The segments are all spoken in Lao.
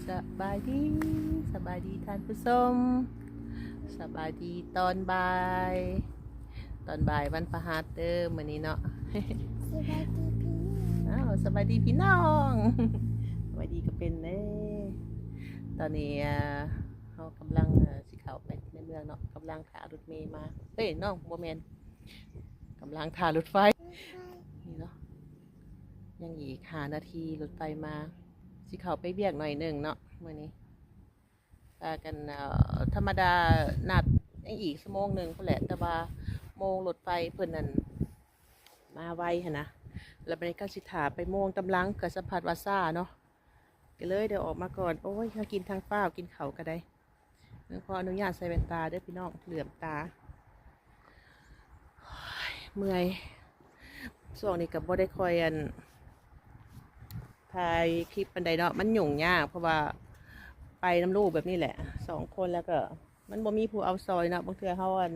ສະບາຍດີ ສະບາຍດີທ່ານຜູ້ຊົມ ສະບາຍດີຕອນບ່າຍ ຕອນບ່າຍວັນພະຫັດເດີມື້ນີ້ເນາະ. ສະບາຍດີພີ່ນ້ອງ ອ້າວ ສະບາຍດີພີ່ນ້ອງ ສະບາຍດີກໍເປັນເດ້. ຕອນນີ້ ເອີ ເຮົາກຳລັງ ເອີ ຊິເຂົ້າໄປໃນເມືອງເນາະ ກຳລັງຖ້າລົດເມມາ ເອີຍ ນ້ອງ ບໍ່ແມ່ນ ກຳລັງຖ້າລົດໄຟ ນີ້ເນາະ ຍັງອີກຫ້ານາທີລົດໄຟມາ ຊິເຂົ້າໄປວຽກໜ້ອຍໜຶ່ງເນາະມື້ນີ້. ພາກັນ ເອີ ທຳມະດານັດຍັງອີກຊົ່ວໂມງໜຶ່ງພຸ້ນແຫຼະ ແຕ່ວ່າໂມງລົດໄຟເພິ່ນນັ້ນມາໄວຫັ້ນນະ ແລ້ວບັດນີ້ກໍຊິຖ້າໄປໂມງຕາມຫຼັງ ກໍສຳພັດວ່າຊ້າເນາະ ກໍເລີຍໄດ້ອອກມາກ່ອນ. ໂອ້ຍ ຫາກິນທາງຟ້າວ ກິນເຂົ້າກໍໄດ້. ຂໍອະນຸຍາດໃສ່ແວ່ນຕາເດີພີ່ນ້ອງ ເຫຼືອມຕາ. ໂອ້ຍ ເມື່ອຍ ຊ່ວງນີ້ກໍບໍ່ໄດ້ຄ່ອຍ ອັນ ຖ່າຍຄລິບປານໃດເນາະ ມັນຫຍຸ້ງຍາກ ເພາະວ່າໄປນຳລູກແບບນີ້ແຫຼະ ສອງຄົນ ແລ້ວກໍມັນບໍ່ມີຜູ້ເອົາຊ່ອຍເນາະ. ບາງເທື່ອເຮົາ ອັນ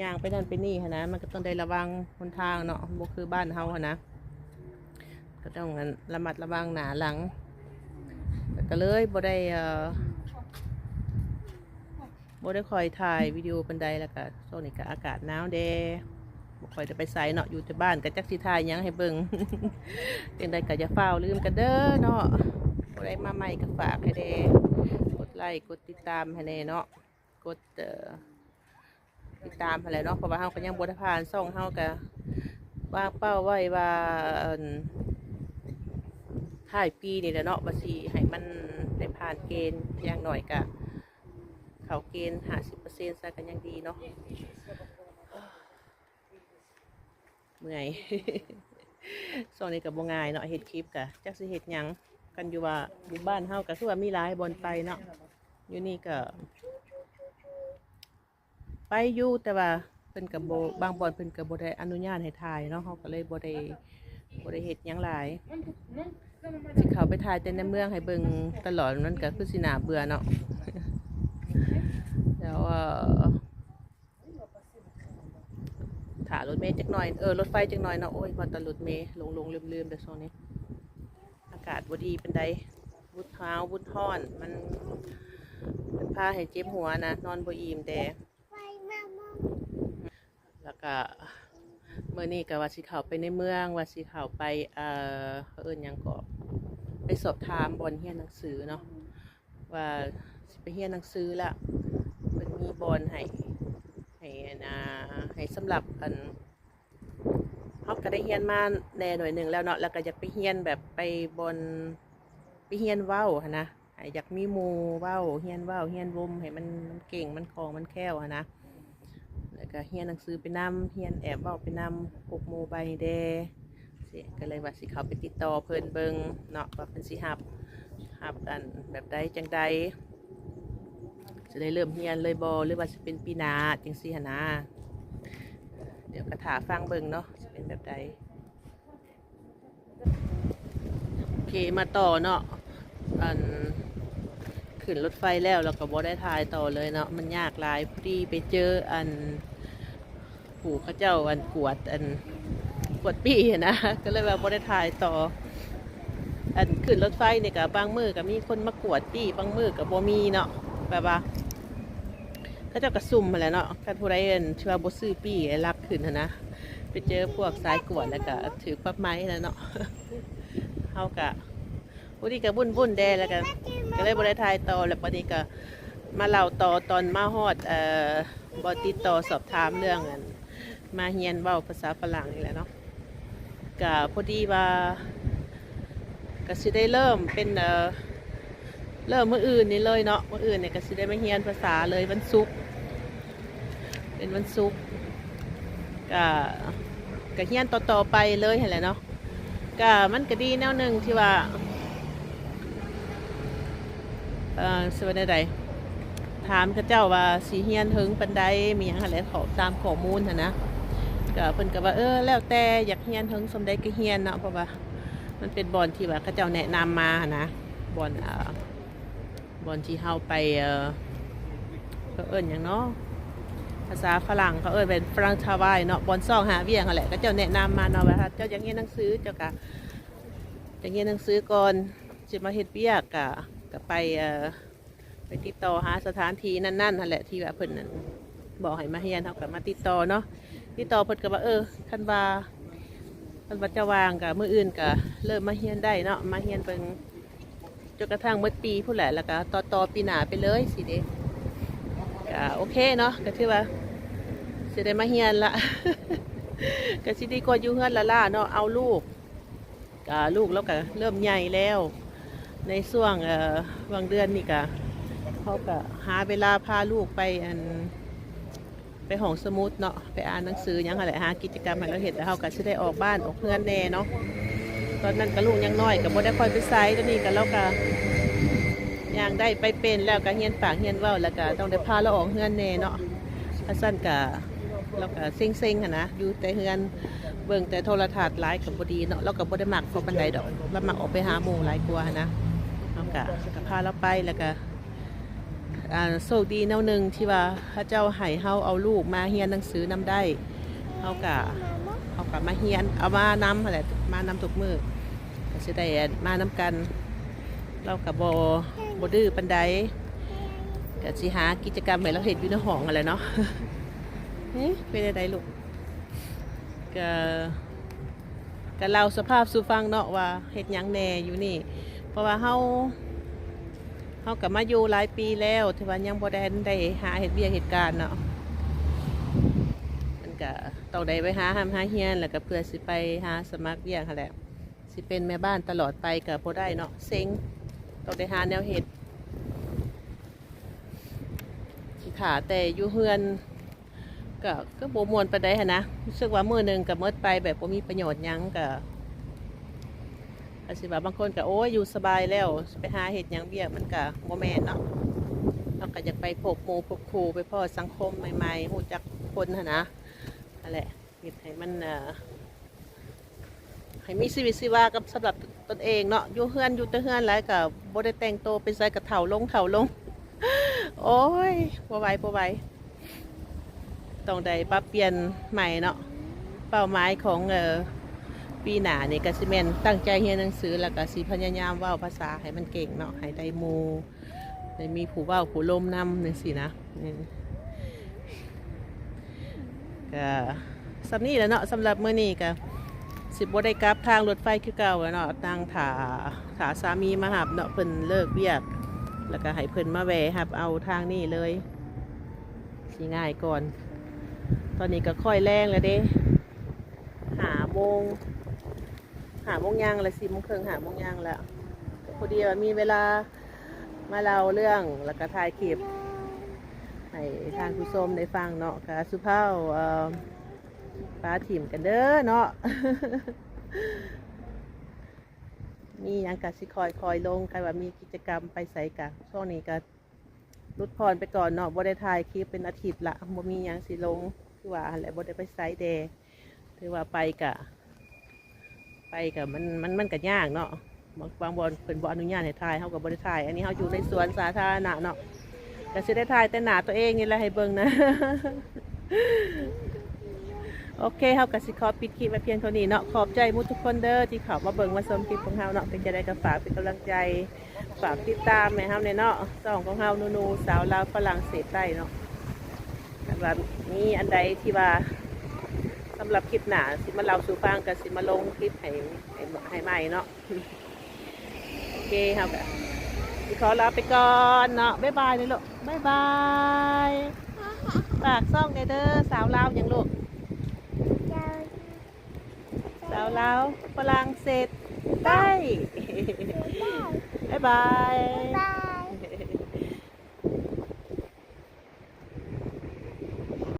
ຍ່າງໄປນັ້ນໄປນີ້ຫັ້ນນະ ມັນກໍຕ້ອງໄດ້ລະວັງຫົນທາງເນາະ ບໍ່ຄືບ້ານເຮົາຫັ້ນນະ ກໍຕ້ອງ ອັນ ລະມັດລະວັງໜ້າຫຼັງ ແລ້ວກໍເລີຍບໍ່ໄດ້ ເອີ ບໍ່ໄດ້ຄ່ອຍຖ່າຍວິດີໂອປານໃດ. ແລ້ວກໍຊ່ວງນີ້ກໍອາກາດໜາວແດ່ ບໍ່ຄ່ອຍໄດ້ໄປໃສເນາະ ຢູ່ແຕ່ບ້ານ ກໍຈັກຊິຖ່າຍຫຍັງໃຫ້ເບິ່ງ. ຈັ່ງໃດກໍຢ່າຟ້າວລືມກັນເດີເນາະ ຜູ້ໃດມາໃໝ່ກໍຝາກໃຫ້ແດ່ ກົດໄລກົດຕິດຕາມໃຫ້ແດ່ເນາະ ກົດ ເອີ ຕິດຕາມຫັ້ນແຫຼະເນາະ ເພາະວ່າເຮົາກໍຍັງບໍ່ໄດ້ຜ່ານ ຊ່ອງເຮົາກໍວາງເປົ້າໄວ້ວ່າ ອັນ ທ້າຍປີນີ້ແຫຼະເນາະ ວ່າຊິໃຫ້ມັນໄດ້ຜ່ານເກນ ຢ່າງໜ້ອຍກໍເຂົ້າເກນຫ້າສິບເປີເຊັນຊະ ກໍຍັງດີເນາະ. ເມື່ອຍ ຊ່ວງນີ້ກໍບໍ່ງ່າຍເນາະ ເຮັດຄລິບກໍຈັກຊິເຮັດຫຍັງກັນ ຢູ່ວ່າຢູ່ບ້ານເຮົາກໍຄືວ່າມີຫຼາຍບ່ອນໄປເນາະ ຢູ່ນີ້ກໍໄປຢູ່ ແຕ່ວ່າເພິ່ນກໍບໍ່ ບາງບ່ອນເພິ່ນກໍບໍ່ໄດ້ອະນຸຍາດໃຫ້ຖ່າຍເນາະ ເຮົາກໍເລີຍບໍ່ໄດ້ ບໍ່ໄດ້ເຮັດຫຍັງຫຼາຍ. ຊິເຂົ້າໄປຖ່າຍແຕ່ໃນເມືອງໃຫ້ເບິ່ງຕະຫຼອດ ມັນກໍຄືຊິໜ້າເບື່ອເນາະ. ແລ້ວ ເອີ ຖ້າລົດເມຈັກໜ່ອຍ ເອີ ລົດໄຟຈັກໜ່ອຍເນາະ. ໂອ້ຍ ວ່າແຕ່ລົດເມ ຫຼົງໆລືມໆ ແຕ່ຊ່ວງນີ້ອາກາດບໍ່ດີປານໃດ ວຸດຫາວ ວຸດຮ້ອນ ມັນ ມັນພາໃຫ້ເຈັບຫົວນະ ນອນບໍ່ອີ່ມແດ່. ແລ້ວກະມື້ນີ້ກະວ່າຊິເຂົ້າໄປໃນເມືອງ ວ່າຊິເຂົ້າໄປ ເອີ ເຂົາເອີ້ນຫຍັງເກາະ ໄປສອບຖາມບ່ອນຮຽນໜັງສືເນາະ ວ່າຊິໄປຮຽນໜັງສືລະ ເພິ່ນມີບ່ອນໃຫ້ ໃຫ້ ອັນ ອ່າ ໃຫ້ສຳລັບ ອັນ ເຮົາກະໄດ້ຮຽນມາແດ່ໜ້ອຍໜຶ່ງແລ້ວເນາະ ແລ້ວກະຢາກໄປຮຽນແບບໄປບ່ອນ ໄປຮຽນເວົ້າຫັ້ນນະ ໃຫ້ຢາກມີໝູ່ເວົ້າ ຮຽນເວົ້າ ຮຽນລົມ ໃຫ້ມັນ ມັນເກັ່ງ ມັນຄ່ອງ ມັນແຄ້ວຫັ້ນນະ ແລ້ວກະຮຽນໜັງສືໄປນຳ ຮຽນແອບເວົ້າໄປນຳ ພົກໝູ່ໃໝ່ແດ່. ຊິ ກໍເລີຍວ່າຊິເຂົ້າໄປຕິດຕໍ່ເພິ່ນເບິ່ງເນາະ ວ່າເພິ່ນຊິຮັບ ຮັບອັນແບບໃດຈັ່ງໃດ ຊິໄດ້ເລີ່ມຮຽນເລີຍບໍ່ ຫຼືວ່າຊິເປັນປີໜ້າຈັ່ງຊີ້ຫັ້ນນະ. ດຽວກໍຖ້າຟັງເບິ່ງເນາະ ຊິເປັນແບບໃດ. ໂອເຄ ມາຕໍ່ເນາະ ອັນ ຂຶ້ນລົດໄຟແລ້ວ ແລ້ວກໍບໍ່ໄດ້ຖ່າຍຕໍ່ເລີຍເນາະ ມັນຍາກຫຼາຍ. ພໍດີໄປເຈີອັນ ຜູ້ເຂົາເຈົ້າ ອັນ ກວດ ອັນ ກວດປີ້ຫັ້ນນະ ກໍເລີຍວ່າບໍ່ໄດ້ຖ່າຍຕໍ່. ອັນ ຂຶ້ນລົດໄຟນີ້ກໍບາງມື້ກໍມີຄົນມາກວດປີ້ ບາງມື້ກໍບໍ່ມີເນາະ ແບບວ່າ ເຂົາເຈົ້າກໍຊຸ່ມຫັ້ນແຫຼະເນາະ ຄັນຜູ້ໃດ ອັນ ທີ່ວ່າບໍ່ຊື້ປີ້ລັກຂຶ້ນຫັ້ນນາ ໄປເຈີພວກສາຍກວດແລ້ວກໍຖືກປັບໃໝຫັ້ນແຫຼະເນາະ. ເຮົາກໍ ຜູ້ນີ້ກໍວຸ້ນໆແດ່ ແລ້ວກໍ ກໍເລີຍບໍ່ໄດ້ຖ່າຍຕໍ່ ແລ້ວບັດນີ້ກໍມາເລົ່າຕໍ່ຕອນມາຮອດ ເອີ ບໍ່ຕິດຕໍ່ສອບຖາມເລື່ອງ ອັນ ມາຮຽນເວົ້າພາສາຝຣັ່ງນີ້ແຫຼະເນາະ. ກະພໍດີວ່າ ກະຊິໄດ້ເລີ່ມເປັນ ເອີ ເລີ່ມມື້ອື່ນນີ້ເລີຍເນາະ ມື້ອື່ນນີ້ກະຊິໄດ້ມາຮຽນພາສາເລີຍ ວັນສຸກ ເປັນວັນສຸກ ກະ ກະຮຽນຕໍ່ໆໄປເລີຍຫັ້ນແຫຼະເນາະ. ກະມັນກະດີແນວໜຶ່ງທີ່ວ່າ ເອີ ຊິວ່າແນວໃດ ຖາມເຂົາເຈົ້າວ່າຊິຮຽນເຖິງປານໃດ ມີຫຍັງຫັ້ນແຫຼະ ຂໍຕາມຂໍ້ມູນຫັ້ນນະ ກະເພິ່ນກະວ່າ ເອີ ແລ້ວແຕ່ ຢາກຮຽນເຖິງສ່ຳໃດກະຮຽນເນາະ ເພາະວ່າມັນເປັນບ່ອນທີ່ວ່າເຂົາເຈົ້າແນະນຳມາຫັ້ນນະ ບ່ອນ ອ່າ ບ່ອນທີ່ເຮົາໄປ ເອີ ເຂົາເອີ້ນຫຍັງເນາະ ພາສາຝຣັ່ງເຂົາເອີ້ນເປັນ French Travail ເນາະ ບ່ອນຊອກຫາວຽກຫັ້ນແຫຼະ ເຂົາເຈົ້າແນະນຳມາເນາະ ວ່າຖ້າເຈົ້າຢາກຮຽນໜັງສື ເຈົ້າກະ ຢາກຮຽນໜັງສືກ່ອນ ຊິມາເຮັດວຽກກະ ກໍໄປ ເອີ ໄປຕິດຕໍ່ຫາສະຖານທີ່ນັ້ນໆຫັ້ນແຫຼະ ທີ່ວ່າເພິ່ນນັ້ນບອກໃຫ້ມາຮຽນ ເຮົາກໍມາຕິດຕໍ່ເນາະ ຕິດຕໍ່ເພິ່ນກໍວ່າ ເອີ ຄັນວ່າ ຄັນວ່າເຈົ້າວ່າງກໍມື້ອື່ນກໍເລີ່ມມາຮຽນໄດ້ເນາະ ມາຮຽນເບິ່ງ ຈົນກະທັ້ງໝົດປີພຸ້ນແຫຼະ ແລ້ວກະຕໍ່ໆປີໜ້າໄປເລີຍຊີ້ເດ. ກະໂອເຄເນາະ ກະຖືວ່າຊິໄດ້ມາຮຽນລະ ກະຊິດີກວ່າຢູ່ເຮືອນລ້າໆເນາະ ເອົາລູກ ກະລູກລາວກະເລີ່ມໃຫຍ່ແລ້ວ ໃນຊ່ວງ ເອີ ຫວ່າງເດືອນນີ້ກະ ເຮົາກະຫາເວລາພາລູກໄປ ອັນ ໄປຫ້ອງສະໝຸດເນາະ ໄປອ່ານໜັງສືຫຍັງຫັ້ນແຫຼະ ຫາກິດຈະກຳໃຫ້ລາວເຮັດ ແລ້ວເຮົາກໍຊິໄດ້ອອກບ້ານອອກເຮືອນແດ່ເນາະ. ຕອນນັ້ນກໍລູກຍັງນ້ອຍ ກໍບໍ່ໄດ້ຄ່ອຍໄປໃສ ຕອນນີ້ກໍລາວກໍຍ່າງໄດ້ໄປເປັນແລ້ວ ກໍຮຽນປາກຮຽນເວົ້າ ແລ້ວກໍຕ້ອງໄດ້ພາລາວອອກເຮືອນແດ່ເນາະ. ຄັນຊັ້ນກໍ ລາວກໍເຊັງໆຫັ້ນນະ ຢູ່ແຕ່ເຮືອນ ເບິ່ງແຕ່ໂທລະທັດຫຼາຍກໍບໍ່ດີເນາະ. ລາວກໍບໍ່ໄດ້ມັກເຂົາປານໃດດອກ ລາວມັກອອກໄປຫາໝູ່ຫຼາຍກວ່າຫັ້ນນະ. ເຮົາກໍ ກໍພາລາວໄປ ແລ້ວກໍ ອ່າ ໂຊກດີແນວໜຶ່ງທີ່ວ່າເຂົາເຈົ້າໃຫ້ເຮົາເອົາລູກມາຮຽນໜັງສືນຳໄດ້ ເຮົາກະ ເຮົາກະມາຮຽນ ເອົາມານຳຫັ້ນແຫຼະ ມານຳທຸກມື້ ກະຊິໄດ້ ອັນ ມານຳກັນ. ລາວກະບໍ່ ບໍ່ດື້ປານໃດ ກະຊິຫາກິດຈະກຳໃຫ້ລາວເຮັດຢູ່ໃນຫ້ອງຫັ້ນແຫຼະເນາະ. ເອີ ເປັນຈັ່ງໃດລູກ? ກະ ກະເລົ່າສະພາບສູ່ຟັງເນາະວ່າເຮັດຫຍັງແດ່ຢູ່ນີ້ ເພາະວ່າເຮົາ ເຮົາກະມາຢູ່ຫຼາຍປີແລ້ວ ແຕ່ວ່າຍັງບໍ່ໄດ້ ໄດ້ຫາເຮັດວຽກເຮັດການເນາະ. ມັນກະຕ້ອງໄດ້ໄປຫາຮ່ຳຫາຮຽນ ແລ້ວກະເພື່ອຊິໄປຫາສະໝັກວຽກຫັ້ນແຫຼະ. ຊິເປັນແມ່ບ້ານຕະຫຼອດໄປກະບໍ່ໄດ້ເນາະ ເຊັງ ຕ້ອງໄດ້ຫາແນວເຮັດ. ຊິຖ້າແຕ່ຢູ່ເຮືອນ ກະ ກະບໍ່ມ່ວນປານໃດຫັ້ນນະ ຮູ້ສຶກວ່າມື້ໜຶ່ງກະໝົດໄປແບບບໍ່ມີປະໂຫຍດຫຍັງ. ກະ ອາດຊິວ່າບາງຄົນກະ ໂອ້ຍ ຢູ່ສະບາຍແລ້ວ ຊິໄປຫາເຮັດຫຍັງວຽກ ມັນກະບໍ່ແມ່ນເນາະ. ເຮົາກະຢາກໄປພົບໝູ່ພົບຄູ່ ໄປພໍ້ສັງຄົມໃໝ່ໆ ຮູ້ຈັກຄົນຫັ້ນນະ ຫັ້ນແຫຼະ ເຮັດໃຫ້ມັນ ເອີ ໃຫ້ມີຊີວິດຊີວາກັບ ສຳລັບຕົນເອງເນາະ. ຢູ່ເຮືອນ ຢູ່ແຕ່ເຮືອນຫຼາຍກະບໍ່ໄດ້ແຕ່ງໂຕໄປໃສ ກະເຖົ້າລົງ ເຖົ້າລົງ. ໂອ້ຍ ບໍ່ໄຫວ ບໍ່ໄຫວ ຕ້ອງໄດ້ປັບປ່ຽນໃໝ່ເນາະ. ເປົ້າໝາຍຂອງ ເອີ ປີໜ້ານີ້ກະຊິແມ່ນຕັ້ງໃຈຮຽນໜັງສື ແລ້ວກະຊິພະຍາຍາມເວົ້າພາສາໃຫ້ມັນເກັ່ງເນາະ ໃຫ້ໄດ້ໝູ່ ໄດ້ມີຜູ້ເວົ້າຜູ້ລົມນຳຈັ່ງຊີ້ນະ. ເອີ ກະສ່ຳນີ້ແຫຼະເນາະ ສຳລັບມື້ນີ້ກະຊິບໍ່ໄດ້ກັບທາງລົດໄຟຄືເກົ່າແລ້ວເນາະ ນັ່ງຖ້າ ຖ້າສາມີມາຮັບເນາະ ເພິ່ນເລີກວຽກ ແລ້ວກະໃຫ້ເພິ່ນມາແວ່ຮັບເອົາທາງນີ້ເລີຍ ຊິງ່າຍກ່ອນ. ຕອນນີ້ກະຄ່ອຍແລງແລ້ວເດ້ ຫ້າໂມງ ຫ້າໂມງຢ່າງລະ ສີ່ໂມງເຄິ່ງ ຫ້າໂມງຢ່າງລະ ກະພໍດີວ່າມີເວລາມາເລົ່າເລື່ອງ ແລ້ວກະຖ່າຍຄລິບໃຫ້ທ່ານຜູ້ຊົມໄດ້ຟັງເນາະ. ກະສຸພາວ ເອີ ປາຖິ້ມກັນເດີເນາະ ມີຫຍັງກະຊິຄ່ອຍໆລົງ ຄັນວ່າມີກິດຈະກຳໄປໃສກະ ຊ່ວງນີ້ກະ ຫຼຸດຜ່ອນໄປກ່ອນເນາະ ບໍ່ໄດ້ຖ່າຍຄລິບເປັນອາທິດລະ ບໍ່ມີຫຍັງຊິລົງ ຄືວ່າຫັ້ນແຫຼະ ບໍ່ໄດ້ໄປໃສແດ່. ຖືວ່າໄປກະ ໄປກະ ມັນ ມັນ ມັນກະຍາກເນາະ ບາງ ບາງບ່ອນເພິ່ນບໍ່ອະນຸຍາດໃຫ້ຖ່າຍ ເຮົາກະບໍ່ໄດ້ຖ່າຍ. ອັນນີ້ເຮົາຢູ່ໃນສວນສາທາລະນະເນາະ ກະຊິໄດ້ຖ່າຍແຕ່ໜ້າຕົວເອງນີ້ແຫຼະໃຫ້ເບິ່ງນະ. ໂອເຄ ເຮົາກະຊິຂໍປິດຄລິບໄວ້ພຽງເທົ່ານີ້ເນາະ. ຂອບໃຈໝົດທຸກຄົນເດີທີ່ເຂົ້າມາເບິ່ງມາຊົມຄລິບຂອງເຮົາເນາະ. ເປັນຈັ່ງໃດກະຝາກເປັນກຳລັງໃຈ ຝາກຕິດຕາມໃຫ້ເຮົາແດ່ເນາະ ຊ່ອງຂອງເຮົາ ນູນູ ສາວລາວຝຣັ່ງເສດໃຕ້ເນາະ. ຄັນວ່າມີອັນໃດທີ່ວ່າ ສຳລັບຄລິບໜ້າຊິມາເລົ່າສູ່ຟັງ ກະຊິມາລົງຄລິບໃຫ້ ໃຫ້ ໃຫ້ໃໝ່ເນາະ. ໂອເຄ ເຮົາກະຊິຂໍລາໄປກ່ອນເນາະ ບາຍບາຍເດີລູກ ບາຍບາຍ. ຝາກຊ່ອງແດ່ເດີ ສາວລາວຫຍັງລູກ? ສາວລາວຝຣັ່ງເສດໃຕ້ ບາຍບາຍ.